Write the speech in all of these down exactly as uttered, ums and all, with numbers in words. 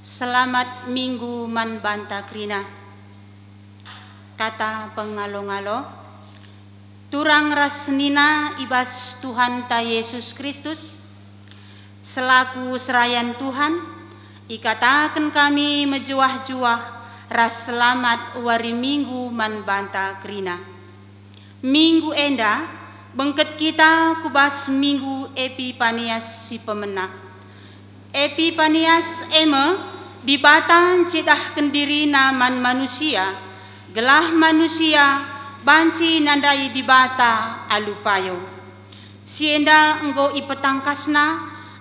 Selamat Minggu man banta kerina. Kata pengalo-ngalo, turang ras senina i bas Tuhanta Yesus Kristus, selaku serayan Tuhan, ikataken kami mejuah-juah ras selamat wari Minggu man banta kerina. Minggu enda bengket kita ku bas Minggu Epipanias si pemena. Epipanias e me Dibata ncidahken diriNa man manusia, gelah manusia banci nandai Dibata alu payo. Si enda enggo ipetangkasNa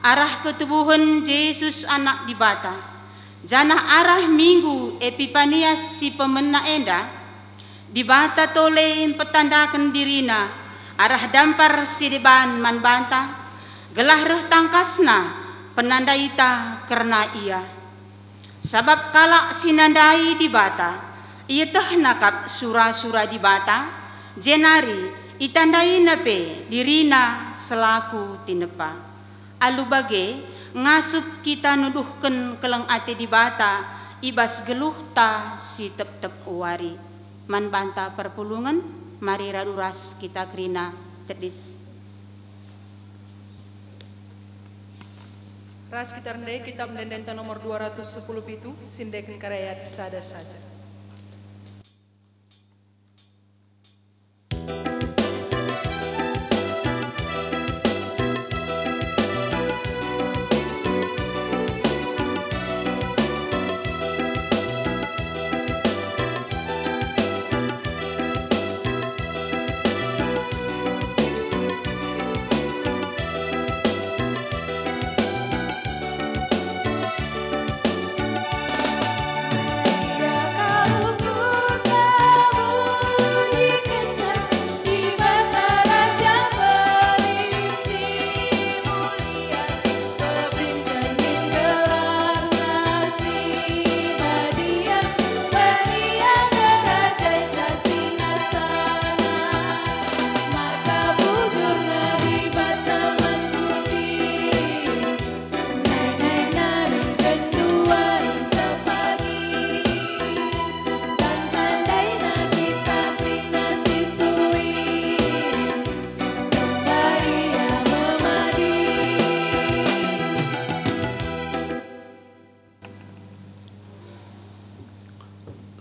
arah ketubuhen Jesus Anak Dibata, janah arah Minggu Epipanias si pemena enda, Dibata tole mpetandaken diriNa arah dampar si deban man banta, gelah reh tangkasNa penandaita kerna Ia. Sabap kalak si nandai Dibata, ietehna kap sura-sura Dibata, jenari itandaina pe dirina selaku tinepa. Alu bage, ngasup kita nuduhken keleng ate Dibata i bas geluhta si tep-tep wari. Man banta perpulungen, mari radu ras kita kerina tedis. Ras kita rende Kitab Ende-endenta nomor dua ratus sepuluh pitu, si endeken kari ayat sada saja.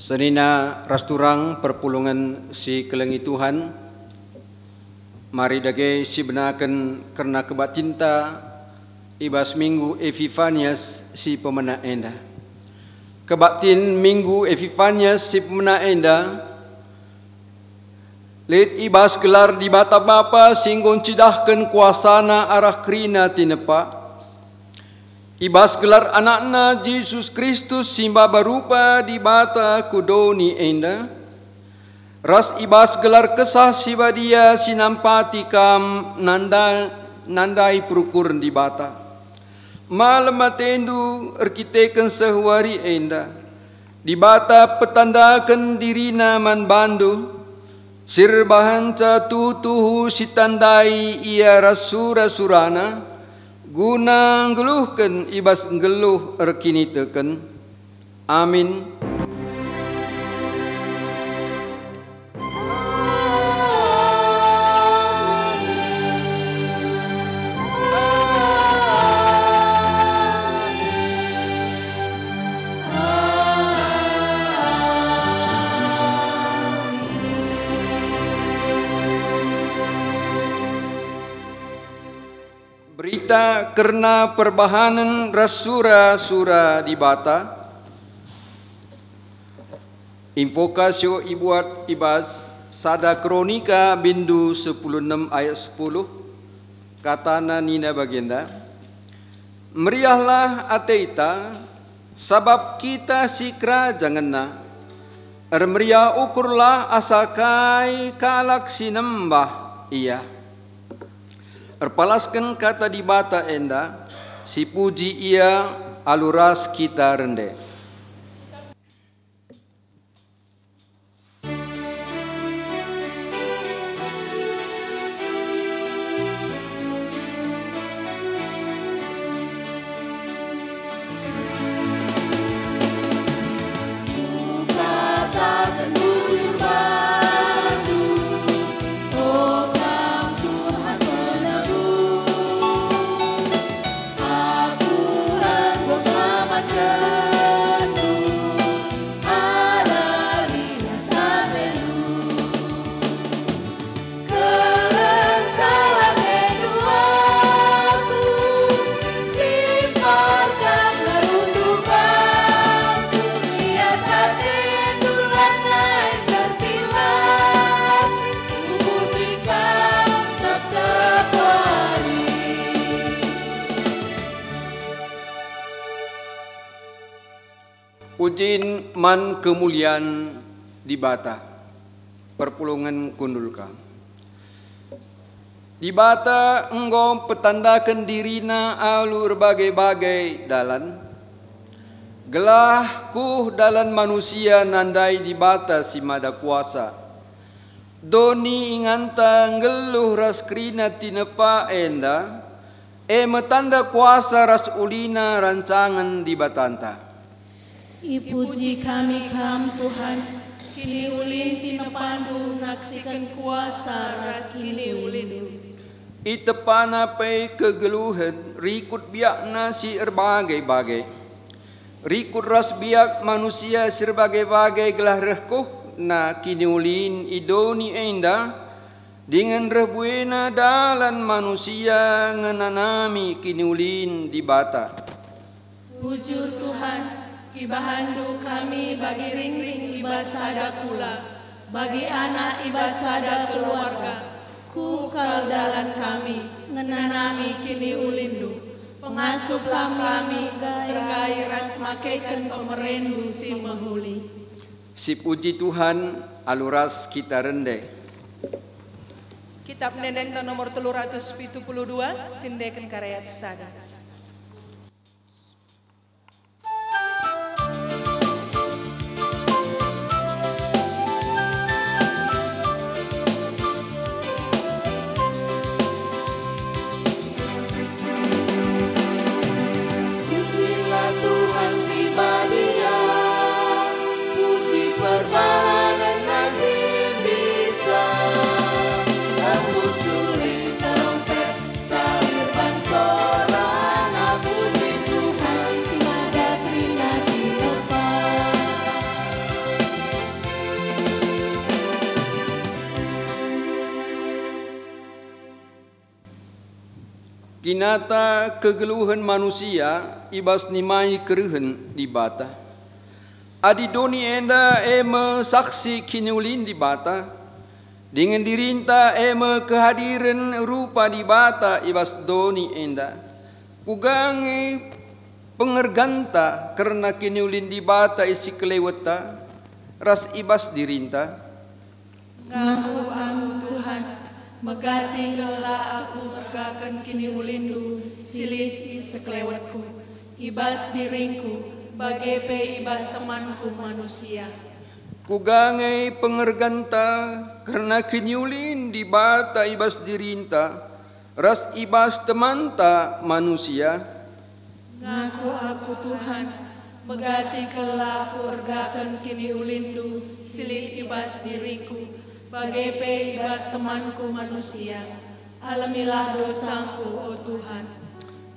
Senina ras turang perpulungen si kelengi Tuhan, mari dage sibenaken kerna kebaktinta i bas Minggu Epifanias si pemena enda. Kebaktin Minggu Epifanias si pemena enda lit i bas gelar Dibata Bapa si enggo ncidahken kuasaNa arah kerina tinepa, i bas gelar AnakNa Jesus Kristus si maba rupa Dibata ku doni enda, ras i bas gelar Kesah Si Badia si nampati kam nanda-, nandai perukuren Dibata. Malem atendu erkiteken seh wari enda. Dibata petandaken diriNa man bandu, si erbahanca tuhu-tuhu sitandai Ia ras sura-suraNa, guna nggeluhken i bas nggeluh erkiniteken. Amin. Berita kerna perbahanen ras sura-sura Dibata. Invokasio ibuat i bas sada Kronika bindu sepuluh enem ayat sepuluh, katana nina bagenda, "Meriahlah ateita, sabap kita sikerajangenna. Ermeriah ukurlah asa kai kalak si nembah Ia." Erpalasken kata Dibata enda, sipuji Ia alu ras kita rende. Pujin man kemulian Dibata. Perpulungen kundulka. Dibata enggo petandaken diriNa alu erbage-bage dalan, gelah kuh dalan manusia nandai Dibata si Mada Kuasa. Doni inganta nggeluh ras kerina tinepa enda, e me tanda kuasa ras ulina rancangen Dibatanta. Ipuji kami Kam, Tuhan, kiniulin tinepaNdu naksiken kuasa ras kiniulinNdu. IteppaNa pe kegeluhen rikut biakNa si erbage-bage. Rikut ras biak manusia si erbage-bage gelah reh kuhna kiniulin i doni enda, dingen reh buena dalan manusia ngenanami kiniulin Dibata. Bujur Tuhan, ibahanNdu kami bagi ringring i bas sada kula, bagi anak i bas sada keluarga. Kuh kal dalan kami, ngenanami kiniulinNdu. Pengasup Kam kami, ergai ras makeken pemereNdu si mehuli. Sipuji Tuhan, alu ras kita rende. Kitab Ende-enden nomor telu ratus pitu puluh dua, siendeken karai ayat sada. Pujilah Tuhan si badia, puji perbahanen si bisa, tembus suling terompet. Salirkan sorana puji Tuhan si mada kerina tinepa. Kinata kegeluhen manusia i bas nimai kerehen Dibata. Adi doni enda e me saksi kiniulin Dibata, dingen dirinta e me kehadiren rupa Dibata i bas doni enda, kuga nge pengerganta kerna kiniulin Dibata i si kelewetta ras i bas dirinta? Ngaku aku, Tuhan, megati kal aku mergaken kiniulinNdu si lit i sekelewetku, i bas diringku, bage pe i bas temanku manusia. Kuga nge pengerganta kerna kiniulin Dibata i bas dirinta ras i bas temanta manusia? Ngaku aku, Tuhan, megati kal aku ergaken kiniulinNdu si lit i bas diriku, bage pe i bas temanku manusia. Alemilah dosaku, o Tuhan.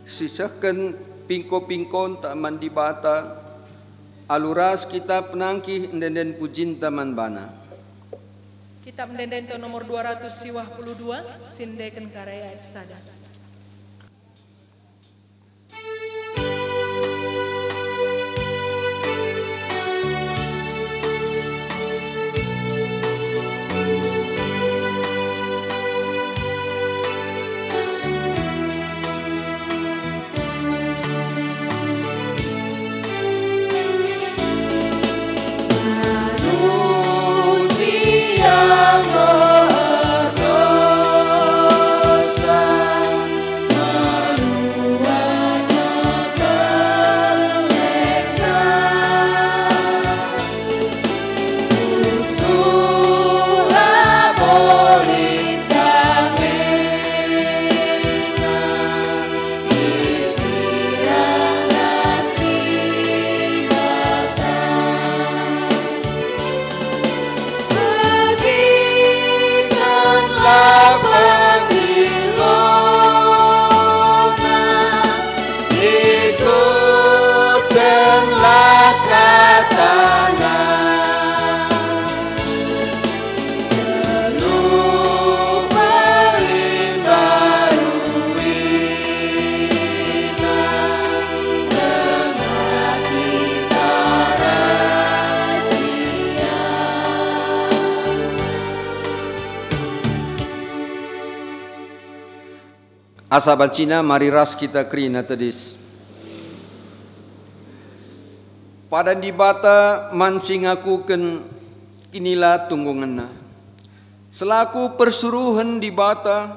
Sisehken pingko-pingkonta man Dibata, alu ras kita penangkih ende-enden pujinta man baNa. Kitab Ende-enden nomor dua ratus siwah puluh dua, siendeken karai ayat sada. Begikenlah panggilanNa, ikutkenlah kataNa. Asa bancina mari ras kita kerina tedis. Padan Dibata man si ngakuken kinilatunggungenna. Selaku persuruhen Dibata,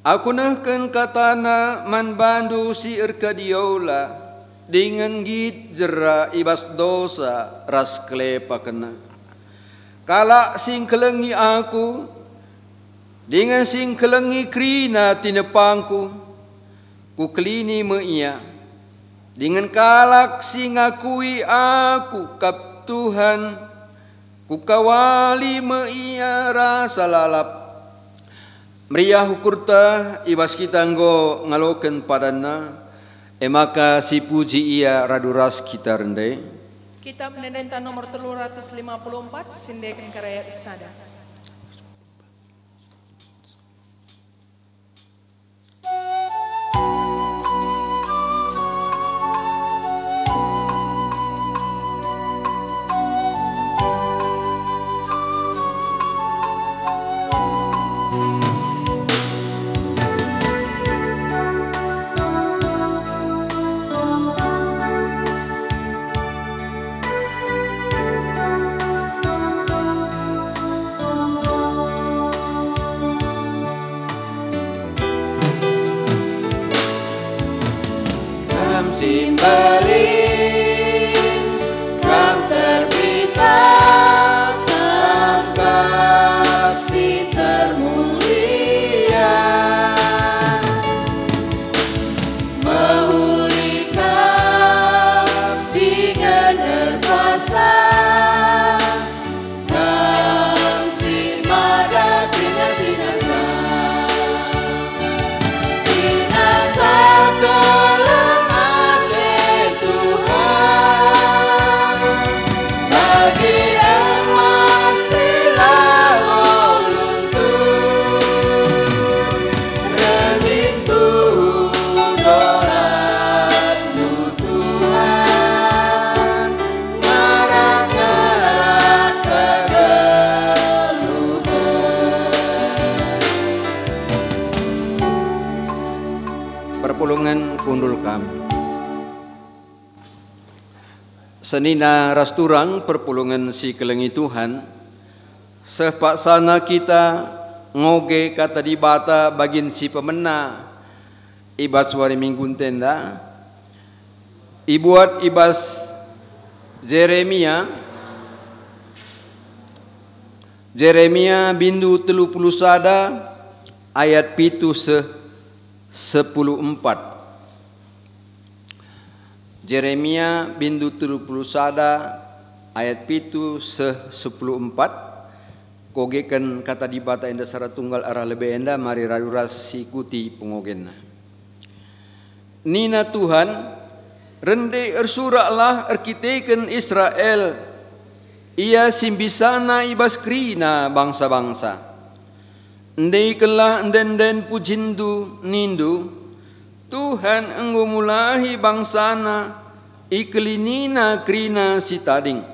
aku nehken kataNa man bandu si erkadiola dingen nggit jera i bas dosa ras kelepakenna. Kalak si ngkelengi aku, dingen si ngkelengi kerina tinepangku, kukelini me ia. Dingen kalak si ngakui aku kap Tuhan, kukawali me ia rasa lalap. Meriah ukurta i bas kita enggo ngaloken padanna, e maka sipuji ia radu ras kita rende. Kitab Ende-endenta nomor telu ratus lima puluh empat, si endeken karayak sada. Kam si mbelin, kam terpita, kam kap si termulia. Mehuli kap dingen erkuasa, Kam si mada kerina si nasa, si nasa keleng ate Tuhan, bagi emas si labo luntur, rejimku doa. Tuhan, ngarak-ngarak kegeluhen. Perpulungen kundul kam. Senina ras turang perpulungen si kelengi Tuhan, seh paksana kita ngoge Kata Dibata bagin si pemena i bas wari Minggu ntenda, ibuat i bas Jeremia, Jeremia bindu telu puluh sada ayat pitu seh sepuluh empat. Jeremia bindu telu puluh sada ayat pitu seh sepuluh empat. Kogeken Kata Dibata enda secara tunggal arah lebe enda, mari radu ras siikuti pengogenna. Nina Tuhan, "Rende ersuraklah erkiteken Israel, ia si mbisana i bas kerina bangsa-bangsa. Endekenlah ende-enden pujinndu, nindu, 'Tuhan enggo mulahi bangsaNa, ikelinina kerina si tading.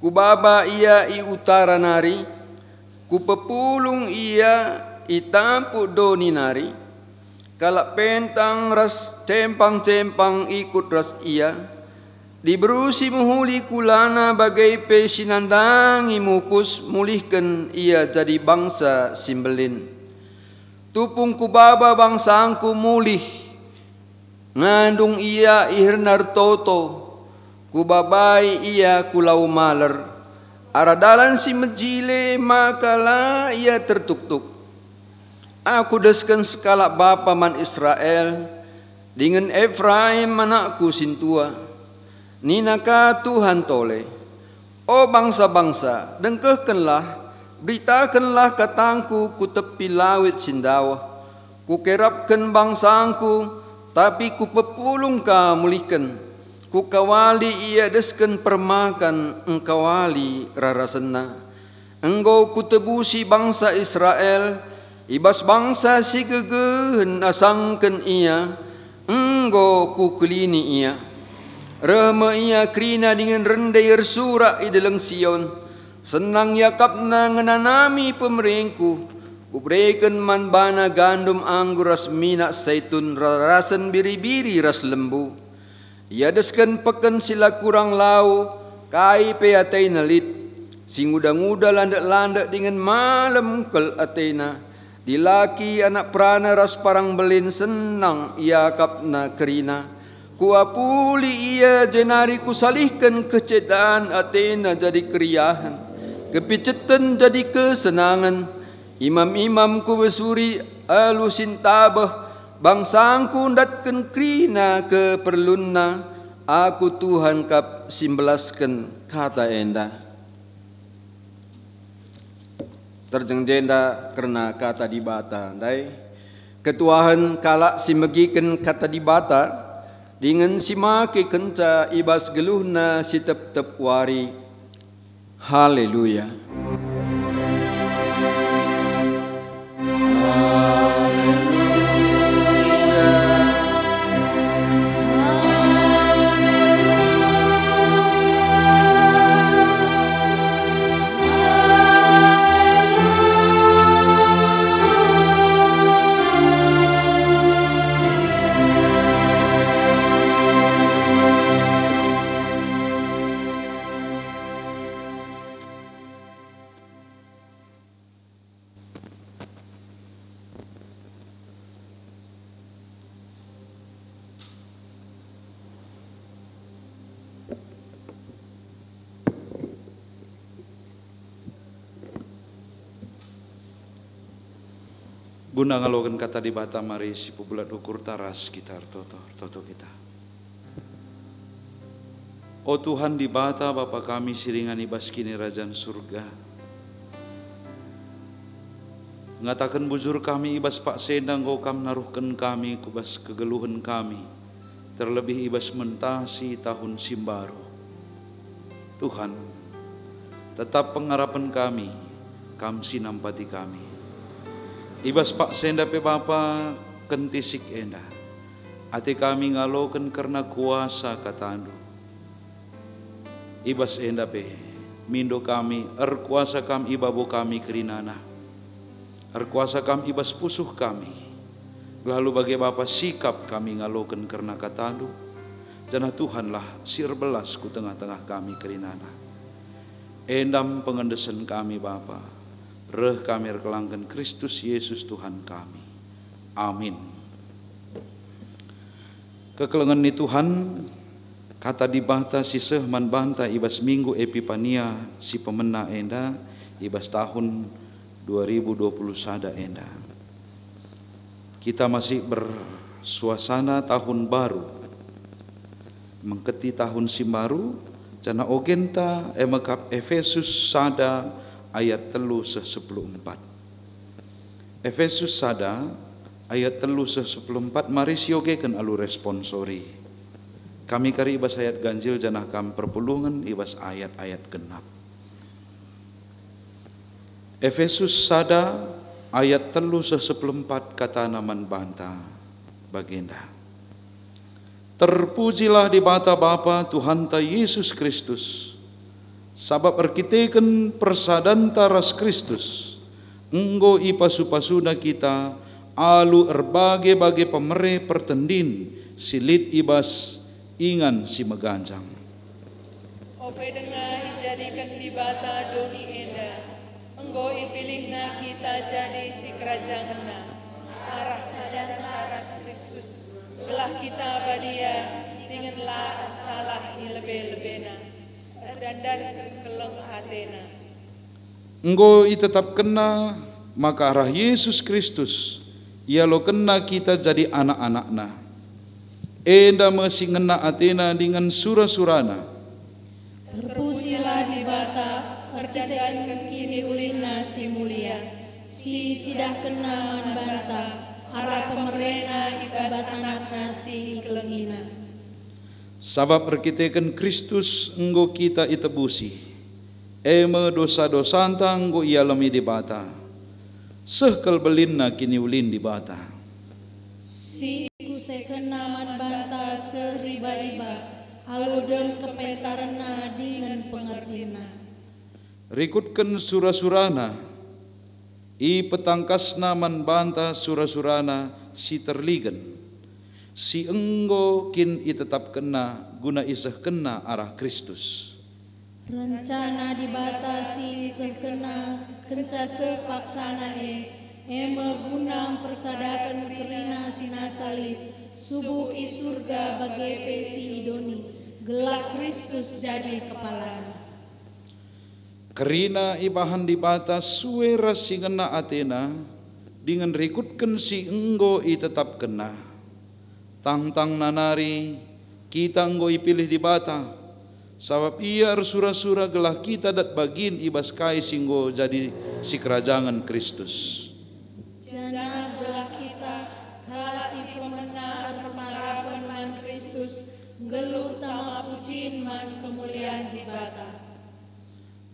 Kubaba ia i utara nari, kupepulung ia i tampuk doni nari. Kalak pentang ras cempang-cempang ikut ras ia. Diberu si mehuli kulana bage pe si nandangi mupus mulihken ia jadi bangsa si mbelin. Tupung kubaba bangsangku mulih, ngandung ia iherna ertoto, kubabai ia ku lau maler. Arah dalan si mejile maka la ia tertuktuk. Aku desken sekalak bapa man Israel, dingen Efraim anakku sintua." Nina ka Tuhan tole, "O bangsa-bangsa, dengkehkenlah, beritakenlah katangku ku tepi lawit si ndauh. Kukerapken bangsangku, tapi kupepulung ka mulihken. Kukawali ia desken permakan engkawali rarasenna. Enggo kutebusi bangsa Israel, i bas bangsa si gegehen asangken ia, enggo kukelini ia. Reh me ia kerina dingen rende ersurak i deleng Sion. Senang iakapna ngenanami pemerengku. Kubereken man bana gandum anggur ras minak saitun, rarasen biri-biri ras lembu. Iadesken peken si la kurang lau, kai pe atena lit. Si nguda-nguda landek-landek dingen malem kal atena. Dilaki anak perana ras parang mbelin senang iakapna kerina. Kuapuli ia jenari kusalihken kecedan atena jadi keriahen, kepiceten jadi kesenangen. Imam-imam kubesuri alu si ntabeh, bangsangku ndatken kerina keperlunna. Aku Tuhan kap si mbelasken kata enda. Terjeng jenda kerna kata Dibata ndai. Ketuahen kalak si megiken kata Dibata, dingen si make kenca i bas geluhna si tep-tep wari. Haleluya. Guna ngaloken kata Dibata, mari sipebulat ukurta ras kita ertoto, ertoto kita. O Tuhan Dibata, Bapa kami si ringan i bas Kinirajan Surga, ngataken bujur kami i bas paksa enda enggo Kam naruhken kami ku bas kegeluhen kami, terlebih i bas mentasi tahun si mbaru. Tuhan, tetap pengarapen kami, Kam si nampati kami. I bas paksa enda pe Bapa, kentisik enda. Ate kami ngaloken kerna kuasa kataNdu. I bas enda pe, mindo kami, erkuasa Kam i babo kami kerinana. Erkuasa Kam i bas pusuh kami. Gelah alu bage Bapa sikap kami ngaloken kerna kataNdu, janah Tuhanlah si erbelas ku tengah-tengah kami kerinana. Endam pengendesen kami Bapa, reh kami erkelangken Kristus Yesus Tuhan kami. Amin. Kekelengen ni Tuhan, kata Dibata si seh man banta i bas Minggu Epipania si pemena enda, i bas tahun dua ribu dua puluh sada enda. Kita masih bersuasana tahun baru, mengketi tahun si mbaru, janah ogenta e mekap Efesus sada ayat telu seh sepuluh empat. Efesus sada ayat telu seh sepuluh empat, mari siogeken alu responsori. Kami kari i bas ayat ganjil janah kam perpulungen i bas ayat-ayat genap. Efesus sada ayat telu seh sepuluh empat katana man banta bagenda. Terpujilah Dibata Bapa Tuhanta Yesus Kristus, sabap erkiteken persadanta ras Kristus, enggo ipasu-pasuna kita alu erbage-bage pemere pertendin si lit i bas ingan si meganjang. Ope denga ijadiken Dibata doni enda, enggo ipilihNa kita jadi sikerajangenNa, arah sadanta ras Kristus, gelah kita badia dingen la ersalah i lebe-lebeNa, erdandanken keleng ateNa. Enggo itetapkenNa maka arah Yesus Kristus ialokenNa kita jadi anak-anakNa. Enda me si ngena ateNa dingen sura-suraNa. Terpujilah Dibata, erkiteken kiniulinNa si mulia, si icidahkenNa man banta arah pemereNa i bas AnakNa si ikelengiNa. Sabap erkiteken Kristus enggo kita itebusi, e me dosa-dosanta enggo ialemi Dibata. Seh kal belinna kiniulin Dibata. Si ikusekenNa man banta seh riba-iba, alu dem kepentarenNa dingen pengertinNa. Rikutken sura-suraNa, ipetangkasNa man banta sura-suraNa si terligen. si enggo kin itetapkenNa guna isehkenNa arah Kristus. Rencana Dibata si isehkenNa kenca seh paksana e, e me guna mpersadaken kerina si nasa lit, subuk i Surga bage pe si i doni, gelah Kristus jadi kepalana. Kerina ibahan Dibata sue ras si ngena ateNa, dingen rikutken si enggo itetapkenNa. Tangtangna nari, kita enggo ipilih Dibata, sabap Ia ersura-sura gelah kita dat bagin i bas kai si enggo jadi sikerajangen Kristus. Janah gelah kita, kalak si pemena erpengarapen man Kristus, nggeluh tama pujin man kemulian Dibata.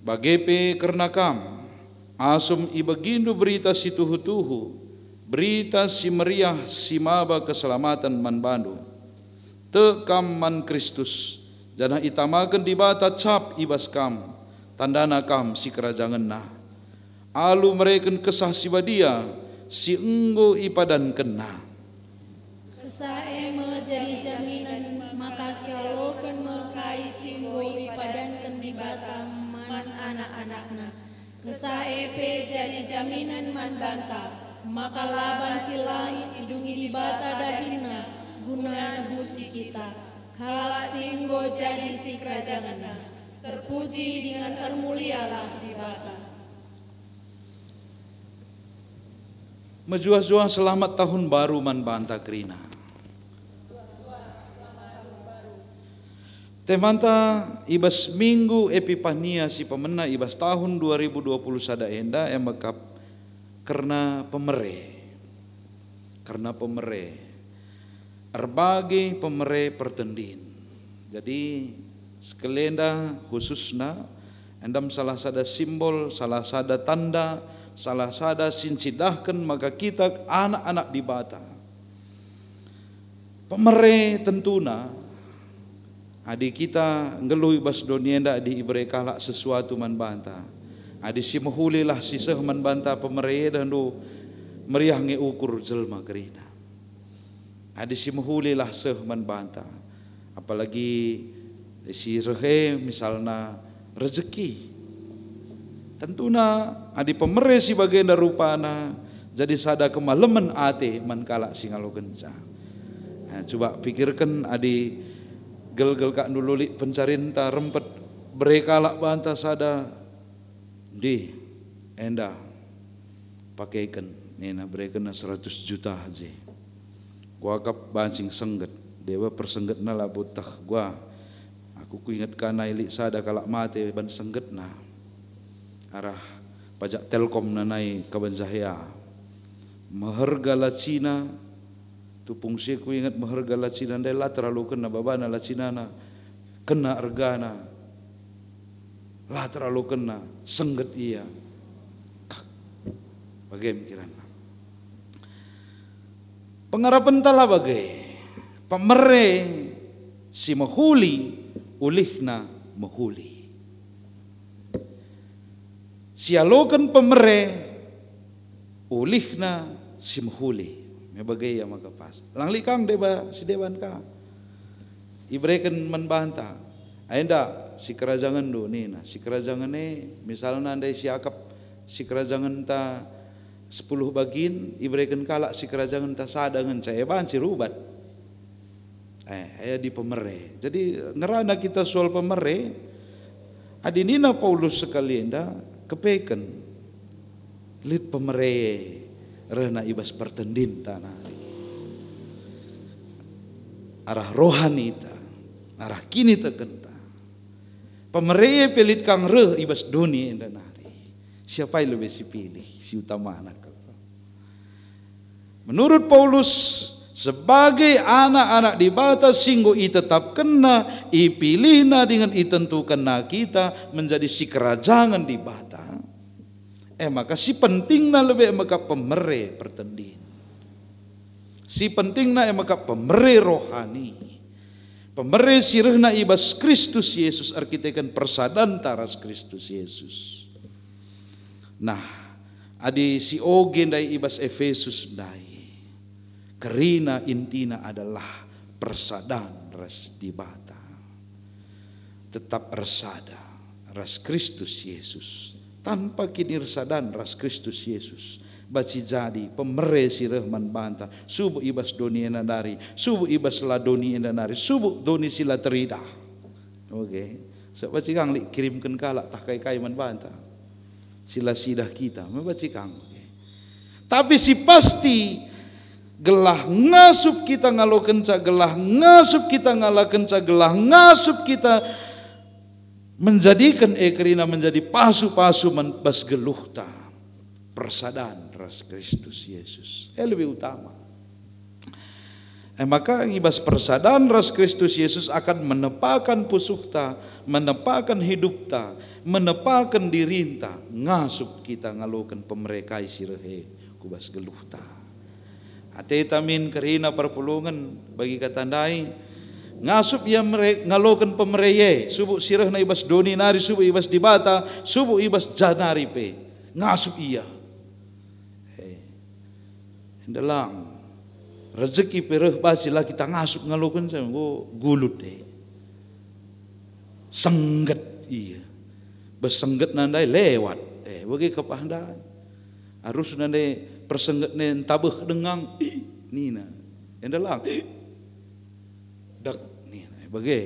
Bage pe kerna kam, asum ibegindu berita si tuhu-tuhu, berita si meriah si maba keselamaten man bandu. Tek kam man Kristus, janah itamaken Dibata cap i bas kam, tandana kam sikerajangenNa. Alu mereken Kesah Si Badia si enggo ipadankenNa. Kesah e me jadi jaminen maka sialoken me kai si enggo ipadanken Dibata man anak-anakNa. Kesah e pe jadi jaminen man banta, maka la banci lang idungi Dibata dahinNa guna nebusi kita, kalak si enggo jadi sikerajangenNa. Terpuji dingen ermulialah Dibata. Mejuah-juah selamat tahun baru man banta kerina. Temanta i bas Minggu Epipania si pemena i bas tahun dua ribu dua puluh sada enda e mekap kerna pemere. Kerna pemere. Erbage pemere pertendin. Jadi, sekelenda khususna, endam salah sada simbol, salah sada tanda, salah sada si ncidahken maka kita anak-anak Dibata. Pemere tentuna, adi kita nggeluh i bas doni enda, adi ibere kalak sesuatu man banta, adi si mehulilah si seh man banta pemere enda, ndu meriah nge ukur jelma kerina. Adi si mehulilah seh man banta, apalagi si reh e misalna rejeki. Tentuna adi pemere si bagenda rupana jadi sada kemalemen ate man kalak si ngalokenca. Eh, cuba pikirken adi gelgel kak ndululik pencarinta rempet bere kalak banta sada Ndih, enda pakeken, nina, berekenna seratus juta je. Kuakap banci sengget, deba persenggetna labo teh gua. Aku kuinget ka nai lit sada kalak mate ban senggetna. Arah pajak Telkom nanai kaban jahea. Meherga lacina, tupung si kuinget meherga lacina ndai la terlalu kena babana lacinana, kena ergana. La terlalu kena, sengget ia. Kak. Bage pikiranna. Pengarapenta la bage. Pemere si mehuli, ulihna mehuli. Sialoken pemere, ulihna si mehuli. Me bage ia maka pas. Lang lit kang deba si deban ka. Ibereken man banta. Enda sikerajangenndu nina. Sikerajangen e, misalna ndai siakap sikerajangenta sepuluh bagin, ibereken kalak sikerajangenta sada ngenca, e banci rubat. Eh, adi pemere. Jadi, ngerana kita soal pemere, adi nina Paulus sekali enda, kepeken lit pemere rehna i bas pertendinta nari. Arah rohanita, arah kinitekenta. Pemere pe lit kang reh i bas doni enda nari. Siapai lebe si pilih, si utamana kal. Menurut Paulus, sebagai anak-anak Dibata si enggo itetapkenNa, ipilihNa dingen itentukenNa kita menjadi sikerajangen Dibata, e maka si pentingna lebe maka pemere pertendin. Si pentingna e maka pemere rohani. Pemere si rehna i bas Kristus Yesus erkiteken persadanta ras Kristus Yesus. Nah, adi si oge ndai i bas Efesus ndai, Kerina intina adalah persadan ras Dibata. Tetap ersada ras Kristus Yesus. Tanpa kinirsadan ras Kristus Yesus, banci jadi pemere si reh man banta, subuk i bas doni enda nari, subuk i bas la doni enda nari, subuk doni si la teridah. Oke. Sebab banci kang lit kirimken kalak tah kai-kai man banta. Si la sidah kita, me banci kang. Oke. Tapi si pasti, gelah ngasup kita ngalokenca, gelah ngasup kita ngalakenca, gelah ngasup kita menjadiken e kerina menjadi pasu-pasu man bas geluhta. Persadan ras Kristus Yesus. E lebih utama. E maka i bas persadan ras Kristus Yesus akan menepaken pusuhta, menepaken hidupta, menepaken dirinta, ngasup kita ngaloken pemere kai si reh e ku bas geluhta. Ateta min kerina perpulungen bagi kata ndai, ngasup ia mere, ngaloken pemere e, subuk si rehna i bas doni nari, subuk i bas Dibata, subuk i bas ja nari pe, ngasup ia. Eh, enda lang. Rezeki pe reh banci la kita ngasup ngalokenca, enggo gulut e. Sengget ia. Bas senggetna ndai lewat. Eh, bage kepah ndai. Arusna ndai persenggetna ntabeh dengang, ih, nina. Enda lang, ih, dek, nina. Eh, bage.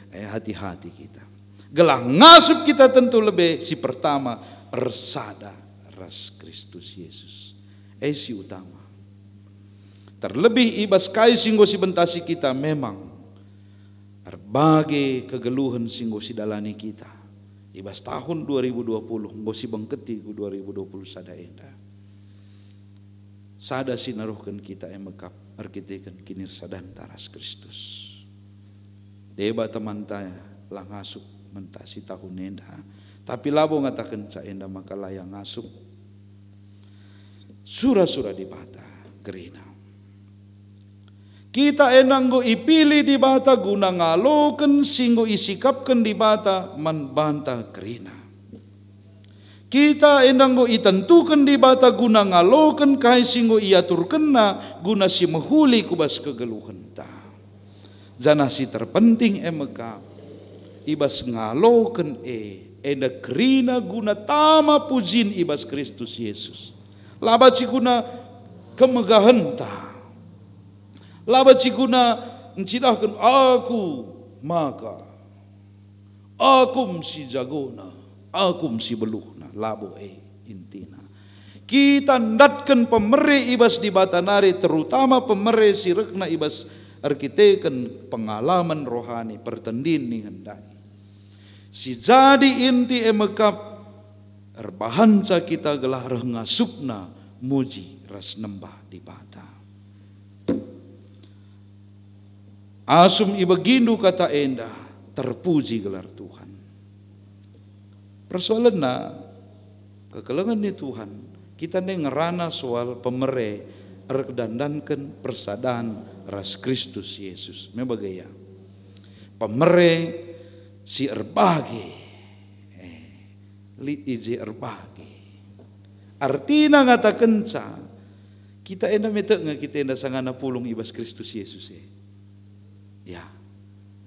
Eh, hati-hati kita. Gelah ngasup kita tentu lebe si pertama ersada ras Kristus Yesus. E si utama. Terlebih i bas kai si enggo sibentasi kita, memang erbage kegeluhen si enggo sidalani kita i bas tahun dua ribu dua puluh enggo sibengketi ku dua ribu dua puluh sada enda. Sada si naruhken kita e mekap erkiteken kinirsadanta ras Kristus. Deba temanta la ngasup mentasi tahun enda, tapi labo ngatakenca enda maka la ia ngasup. Sura-sura Dibata kerina. Kita enda enggo ipilih Dibata guna ngaloken si enggo isikapken Dibata man banta kerina. Kita enda enggo itentuken Dibata guna ngaloken kai si enggo iaturkenNa guna si mehuli ku bas kegeluhenta. Janah si terpenting e mekap, i bas ngaloken e, enda kerina guna tama pujin i bas Kristus Yesus. La banci guna kemegahenta. La banci guna ncidahken aku maka. Aku me si jagona, aku me si beluhna, labo e intina. Kita ndatken pemere i bas Dibata nari, terutama pemere si rehna i bas erkiteken pengalaman rohani, pertendin ningen ndai. Si jadi inti e mekap, erbahanca kita gelah reh ngasupna muji ras nembah Dibata. Asum ibegindu kata enda, terpuji gelar Tuhan. Persoalenna, kekelengen ni Tuhan, kita ndai ngerana soal pemere erdandanken persadan ras Kristus Yesus. Me bage ia. Pemere si erbage. Eh, lit i je erbage. Artina ngatakenca, kita enda metek nge kita enda sangana pulung i bas Kristus Yesus e. Ya,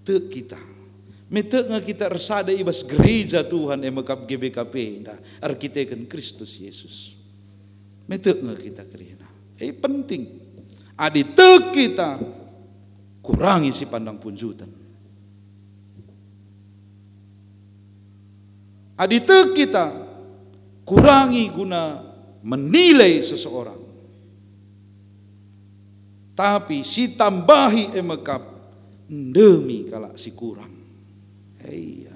tek kita. Metek nge kita ersada i bas gereja Tuhan e mekap G B K P enda erkiteken Kristus Yesus. Metek nge kita kerina. E penting. Adi tek kita, kurangi si pandang punjuten. Adi tek kita, kurangi guna menilai seseorang. Tapi si tambahi e mekap ndemi kalak si kurang. Iya.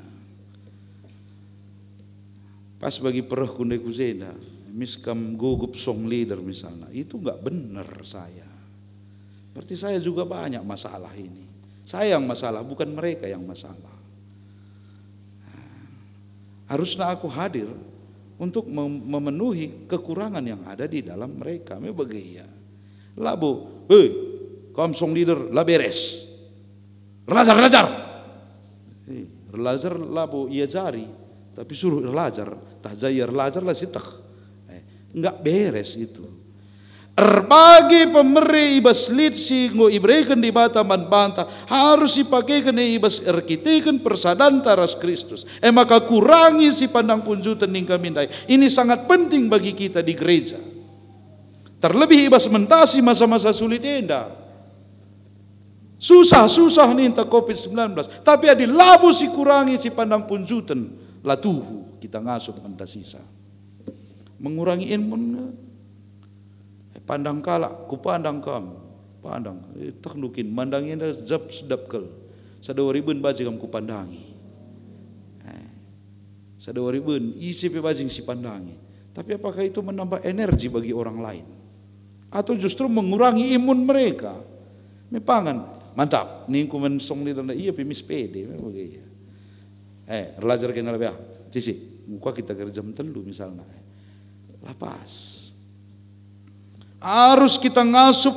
Pas bagi perehku ndai ku jenda, mis kam gugup song leader misalna, itu nggak bener saya. Berarti saya juga banyak masalah ini. Saya yang masalah, bukan mereka yang masalah. Nah, harusna aku hadir untuk mem-, memenuhi kekurangan yang ada di dalam mereka. Me bage ia. Labo, "Hei, kam song leader, la beres. Erlajar, erlajar." Eh, erlajar labo iajari, tapi suruh erlajar, tah ja ia erlajar la sieteh. Eh, enggak beres itu. Erbage pemere i bas lit si enggo ibereken Dibata man banta, harus sipakeken e i bas erkiteken persadanta ras Kristus. E maka kurangi sipandang punjuten nina kami ndai. Ini sangat penting bagi kita di gereja. Terlebih i bas mentasi masa-masa sulit enda. Susah-susah ninta covid sembilan belas, tapi adi labo sikurangi sipandang punjuten, la tuhu kita ngasup mentasisa. Mengurangi ilmu nge. Eh, pandang kalak, kupandang kam. Pandang, eh, tehndu kin, mandangi enda jap sedap kal. Sada wari ben bage kam kupandangi. Eh, sada wari ben, ise pe bage sipandangi. Tapi apakah itu menambah energi bagi orang lain? Atau justru mengurangi imun mereka? Mepangan, mantap, ningku men song ni dana, iya pe mis pede, memang bage ia. Eh, erlajar kena lebih ah. Sisi, muka kita kerja jam telu misalnya. Eh, la pas. Arus kita ngasup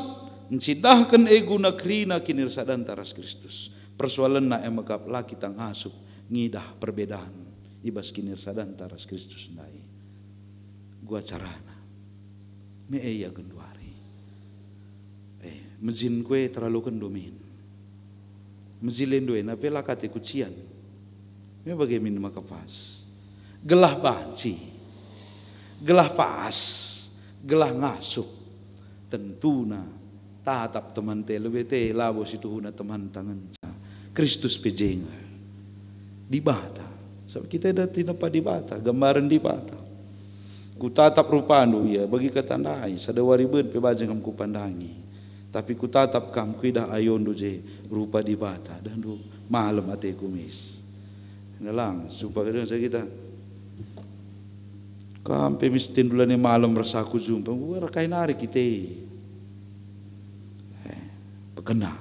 ncidahken e guna kerina kinirsadanta ras Kristus. Persoalenna e mekap la kita ngasup ngidah perbedaan i bas kinirsadanta ras Kristus ndai. Gua carana. Me e ia genduari. Eh, mejin kue terlalu kendu min. Mejilendo ena pe la kate kucian. Me bage min maka pas. Gelah banci. Gelah pas. Gelah ngasup. Tentuna tatap temanta lebe te labo situhuna temanta ngenca. Kristus pe je nge. Dibata. Sabap kita enda tinepa Dibata, gambaren Dibata. Kutatap rupandu ia, bagi kata ndai, sada wari ben pe bage kam kupandangi. Tapi kutatap kam, kuidah ayondu je rupa Dibata, dahndu malem ateku mis. Nelang, sumpah kadang saya kita. Kam pe mis tendulane malem ras aku jumpa, wah, kai nari kita. Eh, pekena.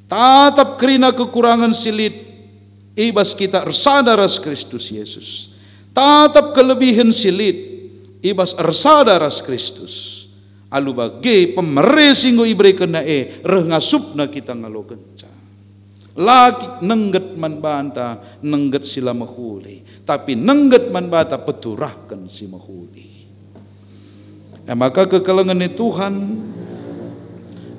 Tatap kerina kekurangan si lit i bas kita ersada ras Kristus Yesus. Tatap kelebihen si lit i bas ersada ras Kristus. Alu bage pemere si enggo iberekenNa e reh ngasupna kita ngalokenca. La ki-, nengget man banta nengget si la mehuli, tapi nengget man banta peturahken si mehuli. E maka kekelengen ni Tuhan,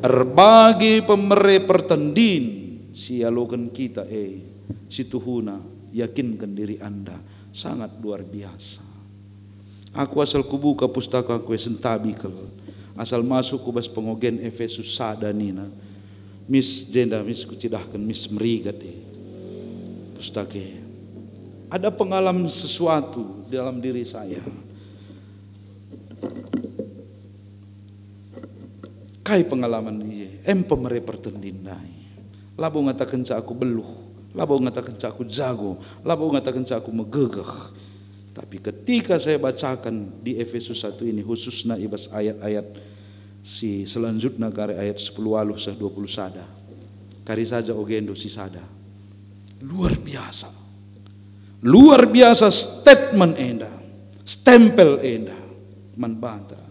erbage pemere pertendin si ialoken kita e, si tuhuna yakinken diri enda sangat luar biasa. Aku asal kubuka pustaka ku e sentabi kal, asal masuk ku bas pengogen Efesus sada nina, mis jenda mis kucidahken mis merigat e. Pustaka e. Ada pengalaman sesuatu dalam diri saya. Kai pengalaman ia? Em pemere pertendin ndai. Labo ngatakenca aku beluh, labo ngatakenca aku jago, labo ngatakenca aku megegeh. Tapi ketika saya bacakan di Efesus satu ini, khususna i bas ayat-ayat si selanjutna, kari ayat sepuluh waluh seh dua puluh sada, kari saja ogendu si sada. Luar biasa. Luar biasa statement enda, stempel enda man banta.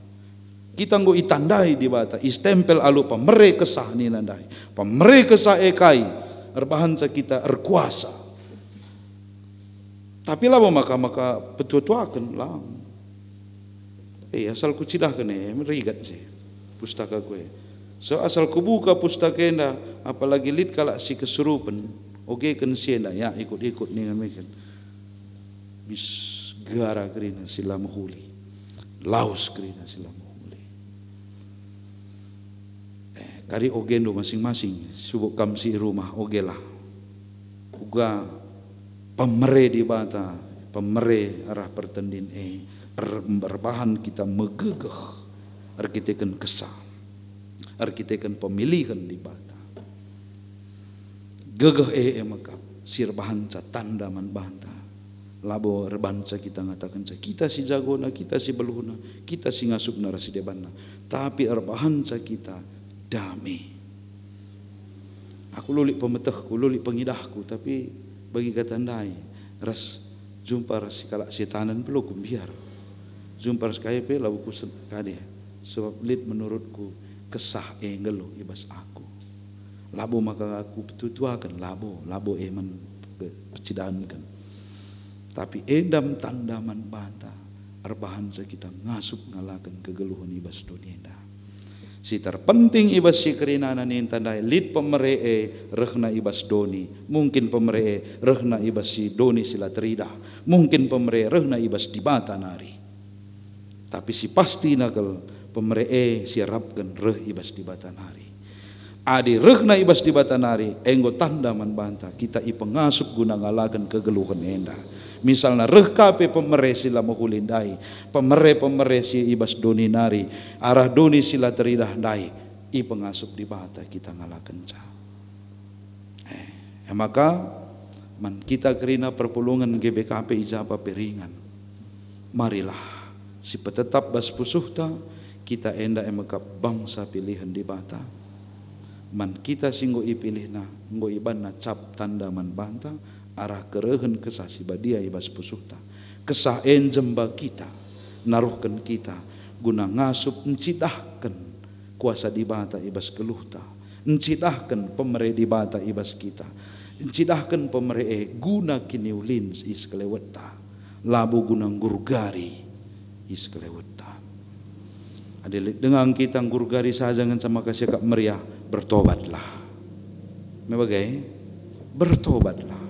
Kita enggo itandai Dibata, istempel alu pemere kesah nina ndai. Pemere kesah e kai, erbahanca kita erkuasa. Tapi labo maka, maka petua-tuaken, lang. Eh, asal kucidahken e, merigat je pustaka ku e. So asal kubuka pustaka enda, apalagi lit kalak si kesurupen, ogeken si enda, ya, ikut-ikut ningan meken. Mis gara kerina si la mehuli. Lawes kerina si la mehuli. Eh, kari ogendu masing-masing, subuk kam si i rumah, ogelah. Uga pemere Dibata, pemere arah pertendin e, er-, erbahan kita megegeh erkiteken kesah, erkiteken pemilihen Dibata. Gegeh e, e mekap si erbahanca tanda man banta. Labo erbahanca kita ngatakenca kita si jagona, kita si beluhna, kita si ngasupna ras si debanna, tapi erbahanca kita dame. Aku lulik pemetehku, lulik pengidahku, tapi bagi kata ndai ras jumpa ras kalak setanen pe la kumbiar. Jumpa ras kai pe labo kusen kade, sebab lit menurutku kesah e nggeluh i bas aku. Labo maka aku petutuaken, labo, labo e man pe-, pecidanken. Tapi enda me tanda man banta, erbahanca kita ngasup ngalaken kegeluhen i bas doni enda. Si terpenting i bas si kerinana ninta ndai, lit pemere e rehna i bas doni. Mungkin pemere e rehna i bas si doni si la teridah. Mungkin pemere e rehna i bas Dibata nari. Tapi si pastina kal, pemere e si arapken reh i bas Dibata nari. Adi rehna i bas Dibata nari, enggo tanda man banta kita ipengasup guna ngalaken kegeluhen enda. Misalna reh ka pe pemere si la mehuli ndai, pemere-pemere si i bas doni nari, arah doni si la teridah ndai, ipengasup Dibata kita ngalakenca. Eh, e maka, man kita kerina perpulungen G B K P i ja pe ringan. Marilah, sipetetap bas pusuhta, kita enda e mekap bangsa pilihen Dibata. Man kita si enggo ipilihNa, enggo ibanNa cap tanda man banta, arah kerehen Kesah Si Badia i bas pusuhta. Kesah e njemba kita, naruhken kita, guna ngasup ncidahken kuasa Dibata i bas geluhta, ncidahken pemere Dibata i bas kita, ncidahken pemere e guna kiniulin i sekelewetta, labo guna nggurgari i sekelewetta. Adi lit denga kita nggurgari saja ngenca maka siakap meriah, bertobatlah. Me bage? Bertobatlah.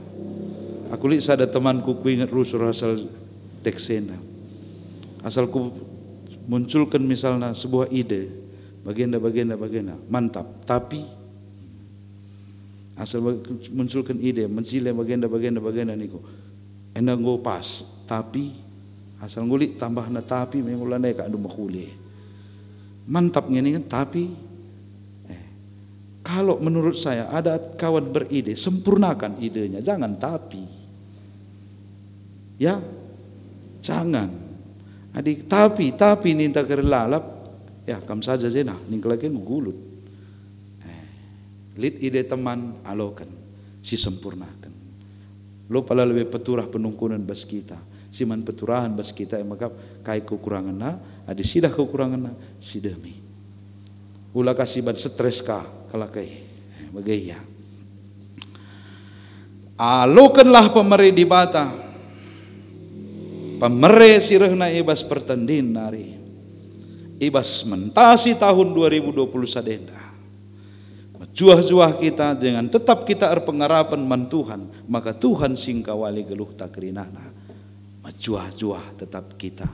Aku lit sada temanku kuinget rusur asal teksena. Asal ku munculken misalna sebuah ide, bagenda, bagenda, bagenda, mantap. Tapi asal bag-, munculken ide, mencile bagenda, bagenda, bagenda niku. Enda enggo pas, tapi asal nggo lit tambahna tapi, me nggo lanai kak ndu mehuli. Mantap nge ningen, tapi, eh, kalau menurut saya ada kawan beride, sempurnakan idenya, jangan tapi. Ya, jangan. Adi tapi, tapi ninta kari lalap, ya, kam saja jena, ningkelaken gulut. Eh, lit ide teman, aloken, sisempurnaken. Lo pala lebe peturah penungkunen bas kita, si man peturahen bas kita, e maka kai kekurangenna, adi sidah kekurangenna, sidemi. Ula ka siban stres ka, kalak e. Eh, bage ia. Alokenlah pemere Dibata, pemere si rehna i bas pertendin nari, i bas mentasi tahun dua ribu dua puluh sada enda. Mejuah-juah kita dengan tetap kita erpengarapen man Tuhan, maka Tuhan si engkawali geluhta kerinana. Mejuah-juah tetap kita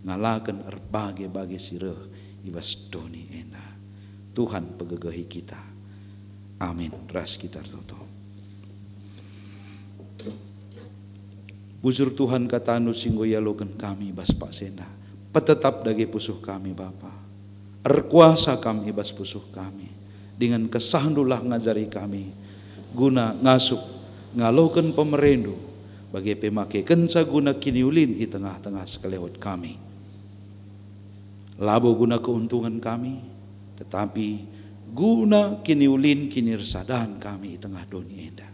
ngalaken erbage-bage si reh i bas doni enda. Tuhan pegegehi kita. Amin. Ras kita ertoto. Bujur Tuhan, kataNdu si enggo ialoken kami bas paksa enda. Petetap dage pusuh kami, Bapa. Erkuasa Kam i bas pusuh kami. Dingen KesahNdulah ngajari kami guna ngasup, ngaloken pemereNdu, bage pe makekenca guna kiniulin i tengah-tengah sekelewet kami. Labo guna keuntungan kami, tetapi guna kiniulin kinirsadan kami i tengah doni enda.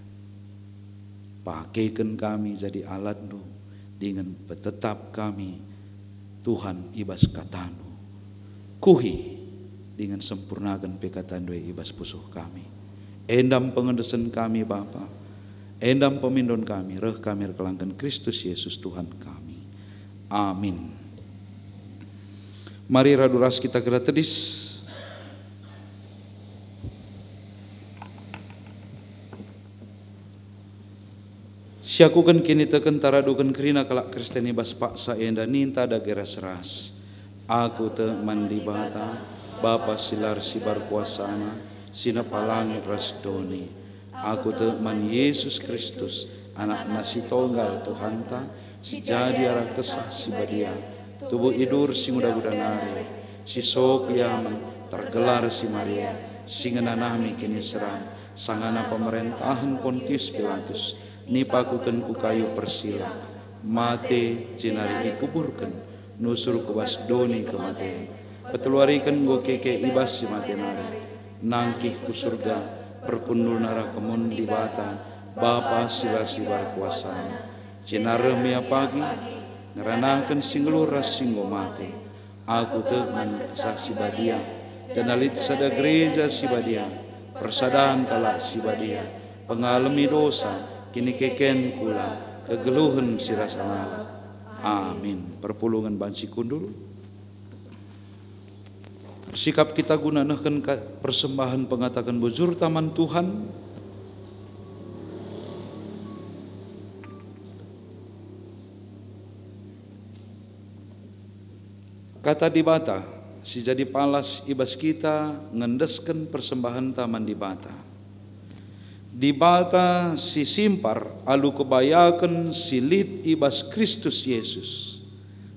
Pakeken kami jadi alatNdu, dingen petetap kami, Tuhan, i bas kataNdu. Kuhi dingen sempurnaken pe kataNdu e i bas pusuh kami. Enda me pengendesen kami, Bapa. Enda me pemindon kami, reh kami erkelangken Kristus Yesus Tuhan kami. Amin. Mari radu ras kita kira tedis. Siakuken kinitekenta raduken kerina kalak Kristen i bas paksa enda, ninta dage ras-ras. Aku tek man Dibata, Bapa si la ersibar kuasana, si nepa langit ras doni. Aku tek man Yesus Kristus, AnakNa si Tonggal Tuhanta, si jadi arah Kesah Si Badia, tubuh idur si nguda-nguda nari, si sop ia man, tergelar si Maria, si ngenanami kiniseran, sangana pemerentahen Pontius Pilatus, nipakuken ku kayu persila, mate, jenari ikuburken, nusur ku bas doni kematen. Peteluariken enggo keke i bas si mate nari, nangkih ku Surga, perpundulna arah kemun Dibata, Bapa si la sibar kuasana. Jenari reh me ia pagi, ngeranaken si nggeluh ras si enggo mate. Aku tek man Kesah Si Badia, janah lit sada gereja si badia, persadan kalak si badia, pengalemi dosa, kinikeken kula, kegeluhen si rasa lalap. Amin. Perpulungen banci kundul. Sikap kita guna nehken ka-, persembahen pengataken bujurta man Tuhan. Kata Dibata si jadi palas i bas kita ngendesken persembahenta man Dibata. Dibata si simpar alu kebayaken si lit i bas Kristus Jesus,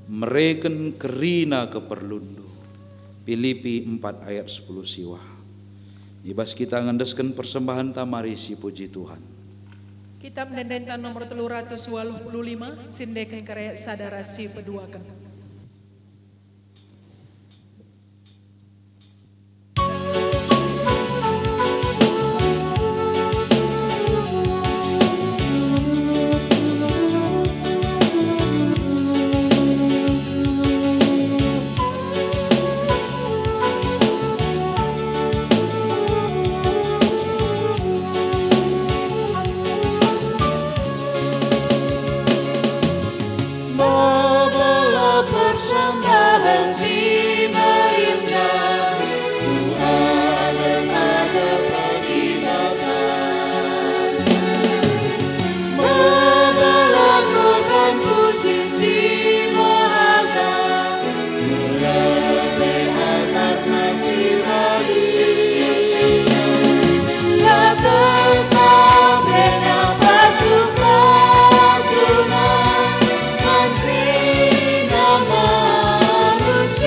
mereken kerina keperlunndu. Pilipi empat ayat sepuluh siwah. I bas kita ngendesken persembahenta, mari sipuji Tuhan. Kitab Ende-enden nomor telu ratus waluh puluh lima, siendeken kerayat sada ras si peduaken. Bawalah persembahan si meriah, ku adep-adep Dibata. Bawalah korban pujian si mehaga, ku lebe anak si badia. La tetap rena pasu-pasuna, man kerina manusia.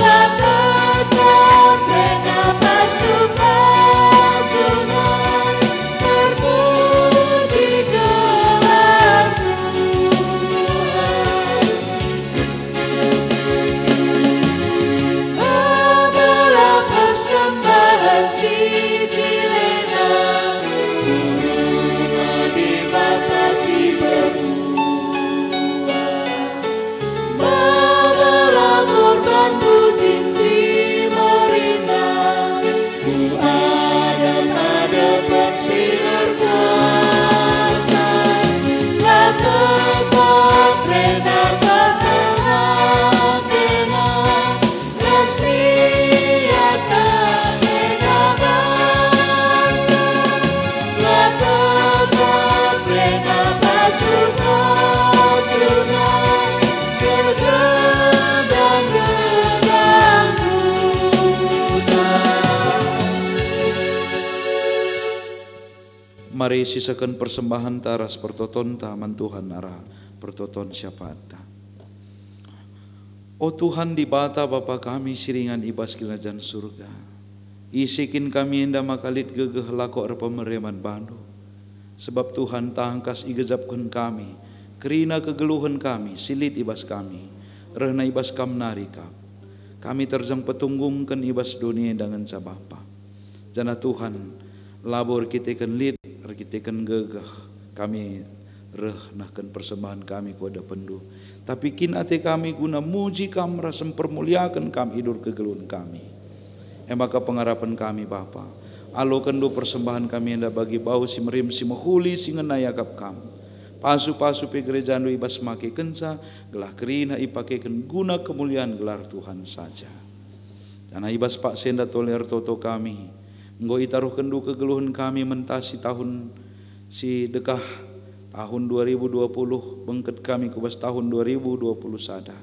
La tetap rena pasu-pasuna, terpuji gelar Tuhan. Bawalah persembahan si dilena, ku rumah Dibata si pertua. Bawalah korban pujian si meriah, ku adep-adepen si erkuasa. La tetap rena pasu-pasuna, ras lias ate Dibata. La tetap rena pasu-pasuna, segedang-gedang kuta. Mari sisaken persembahenta ras pertotonta man Tuhan arah pertoton syafaatta. O Tuhan Dibata, Bapa kami si ringan i bas Kinirajan Surga, ise kin kami enda maka lit gegeh lako erpemere man baNdu? Sebab Tuhan, tangkas igejapken kami kerina kegeluhen kami si lit i bas kami, rehna i bas Kam nari kap. Kami terjeng petunggungken i bas doni enda ngenca Bapa. Janah Tuhan, labo erkiteken lit, erkiteken gegeh kami reh nehken persembahen kami ku adepenNdu, tapi kin ate kami guna muji Kam ras mpermuliaken Kam i bas kegeluhen kami. E maka pengarapen kami, Bapa, alokenNdu persembahen kami enda bagi bau si merim, si mehuli, si ngena iakap Kam. Pasu-pasu pe gerejaNdu i bas makekenca, gelah kerina ipakeken guna kemulian gelar Tuhan saja. Janah i bas paksa enda tole ertoto kami, enggo itaruhkenNdu kegeluhen kami mentasi tahun si dekah, tahun dua ribu dua puluh, bengket kami ku bas tahun dua ribu dua puluh sada.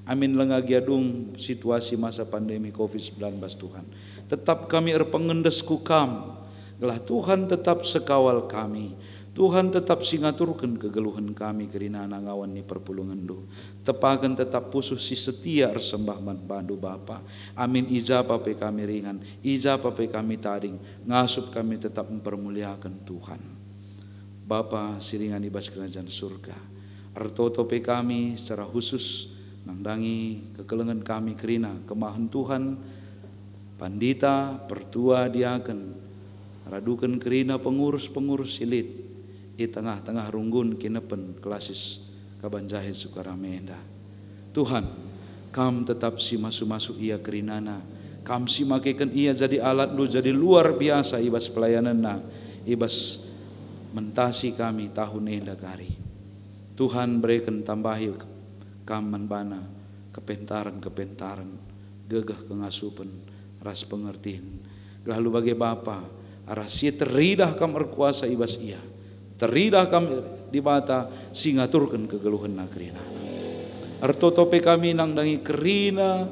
Amin langa gia dung situasi masa pandemi covid sembilan belas, Tuhan, tetap kami erpengendes ku Kam, gelah Tuhan tetap sekawal kami. Tuhan tetap si ngaturken kegeluhen kami kerinana ngawan ni perpulungenNdu. Tepaken tetap pusuh si setia ersembah man baNdu, Bapa. Amin i ja pa pe kami ringan, i ja pa pe kami tading, ngasup kami tetap mpermuliaken Tuhan. Bapa si ringan i bas Kerajaan Surga, ertoto pe kami secara khusus nandangi kekelengen kami kerina kemahen Tuhan, pandita, pertua, diaken, raduken kerina pengurus-pengurus si lit i tengah-tengah runggun kinepen klasis Kaban Jahit Sukarame enda. Tuhan, Kam tetap si masu-masu ia kerinana, Kam si makeken ia jadi alatNdu jadi luar biasa i bas pelayanenna, i bas mentasi kami tahun enda kari. Tuhan, bereken tambahi kam man bana kepentaren-kepentaren, gegeh, kengasupen, ras pengertin. Gelah alu bage Bapa, arah si teridah kam erkuasa i bas ia. Teridah kam Dibata si ngaturken kegeluhenna kerinana. Ertoto pe kami nandangi kerina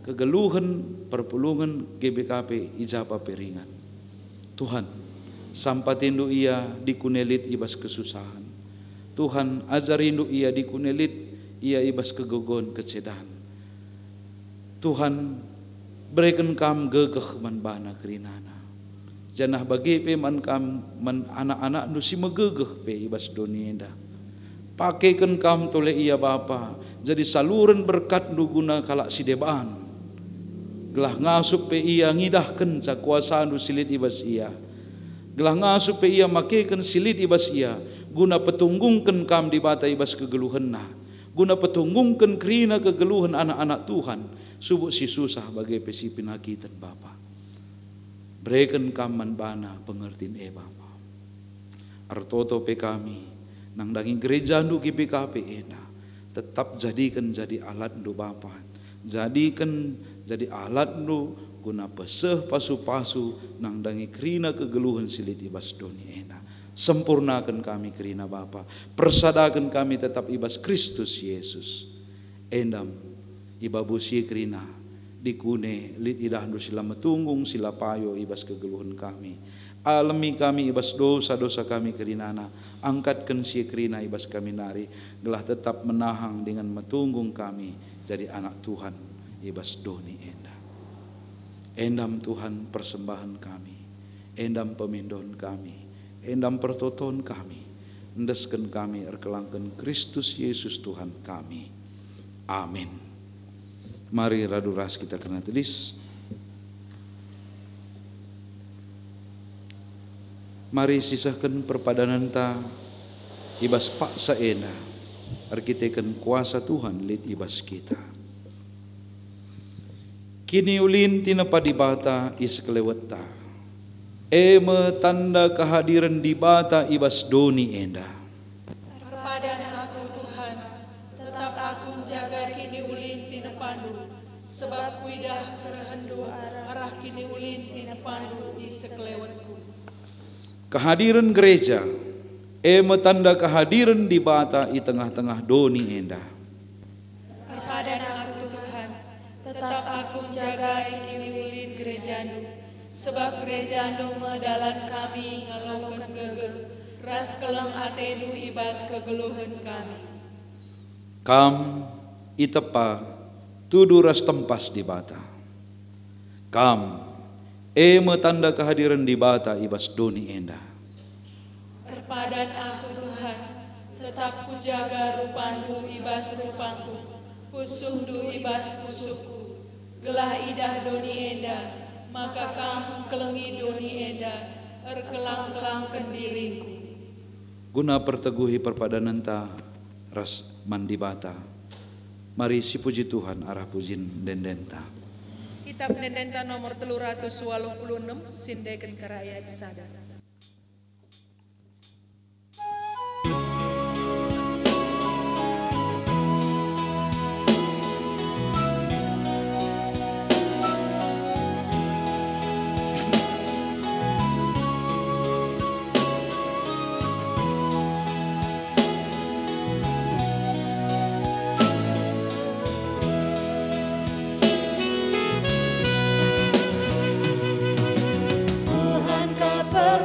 kegeluhen perpulungen G B K P i ja pe ringan. Tuhan, sampatindu ia dikune lit i bas kesusahen. Tuhan, ajarindu ia dikune lit ia i bas kegegohen kecedan. Tuhan, bereken kam gegeh man bana kerinana. Janah bage pe man kam, man anak-anakndu si megegeh pe i bas doni enda. Pakeken kam tole ia Bapa, jadi saluren berkatndu guna kalak si deban. Gelah ngasup pe ia ngidahkenca kuasandu si lit i bas ia. Gelah ngasup pe ia makeken si lit i bas ia, guna petunggungken kam Dibata i bas kegeluhenna, guna petunggungken kerina kegeluhen anak-anak Tuhan, subuk si susah bage pe si penakiten Bapa. Bereken kam man bana pengertin e Bapa. Ertoto pe kami, nandangi gerejandu G B K P enda, tetap jadiken jadi alatndu Bapa. Jadiken jadi alatndu guna peseh pasu-pasu nandangi kerina kegeluhen si lit i bas doni enda. Sempurnaken kami kerina Bapa. Persadaken kami tetap i bas Kristus Yesus. Endam, ibabusi kerina, dikune lit idahndu si la metunggung, si la payo i bas kegeluhen kami. Alemi kami i bas dosa-dosa kami kerinana, angkatken si kerina i bas kami nari, gelah tetap menahang dingen metunggung kami jadi anak Tuhan i bas doni enda. Endam Tuhan persembahen kami, endam pemindohen kami, endam pertoton kami, endesken kami erkelangken Kristus Yesus Tuhan kami. Amin. Mari radu ras kita kerna tedis. Mari sisehken perpadanenta i bas paksa enda, erkiteken kuasa Tuhan lit i bas kita. Kiniulin tinepa Dibata i sekelewetta, e me tanda kehadiren Dibata i bas doni enda. Erpadan aku, Tuhan, tetap aku njaga kiniulin tinepaNdu, sebab kuidah kerehenNdu arah kiniulin tinepaNdu i sekelewetku. Kehadiren gereja, e me tanda kehadiren Dibata i tengah-tengah doni enda. Erpadan aku, Tuhan, tetap aku njaga kiniulin gerejaNdu, sebab gerejaNdu me dalan kami ngaloken gegeh ras keleng ateNdu i bas kegeluhen kami. Kam itepa tudu ras tempas Dibata. Kam, e me tanda kehadiren Dibata i bas doni enda. Erpadan aku, Tuhan, tetap kujaga rupaNdu i bas rupangku, pusuhNdu i bas pusuhku, gelah idah doni enda, maka Kam ngkelengi doni enda, erkelang-kelangken diringku. Guna perteguhi perpadanenta ras man Dibata, mari sipuji Tuhan arah pujin ende-endenta. Kitab ende-endenta nomor telu ratus waluh puluh enem, si endeken kerayat sada. Tuhan, Kau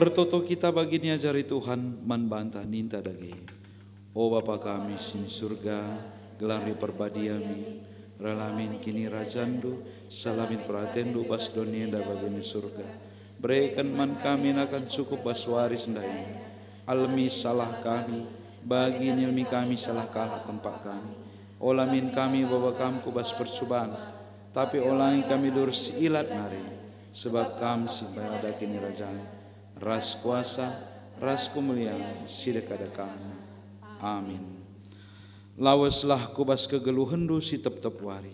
Ertoto kita bagi niajari Tuhan man banta ninta dage. O Bapa kami si Surga, gelarNdu perbadia min, reh la min kinirajanNdu, seh la min peratenNdu bas doni enda bagi i Surga. Bereken man kami nakan cukup bas wari si ndai. Alemi salah kami, bagi nilemi kami salah kalak kempak kami. Ola min kami baba Kam ku bas percuban, tapi olangi kami lurus si ilat nari, sebab Kam si mpada kinirajan, ras kuasa, ras kemulian si dekah-dekahna. Amin. Laweslah ku bas kegeluhenNdu si tep-tep wari.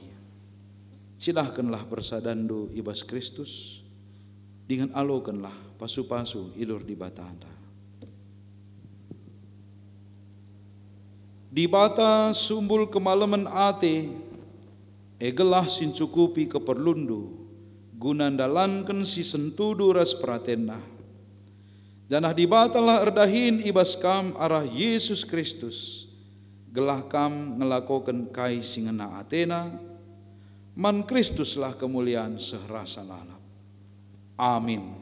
Cidahkenlah persadanndu i bas Kristus, dingen alokenlah pasu-pasu i lur Dibatanta. Dibata sumbul kemalemen ate, e gelah si ncukupi keperlunndu, guna ndalanken si sentudu ras peratenNa. Janah Dibatalah erdahin i bas kam arah Jesus Kristus, gelah kam ngelakoken kai si ngena ateNa. Man Kristuslah kemulian seh rasa lalap. Amin.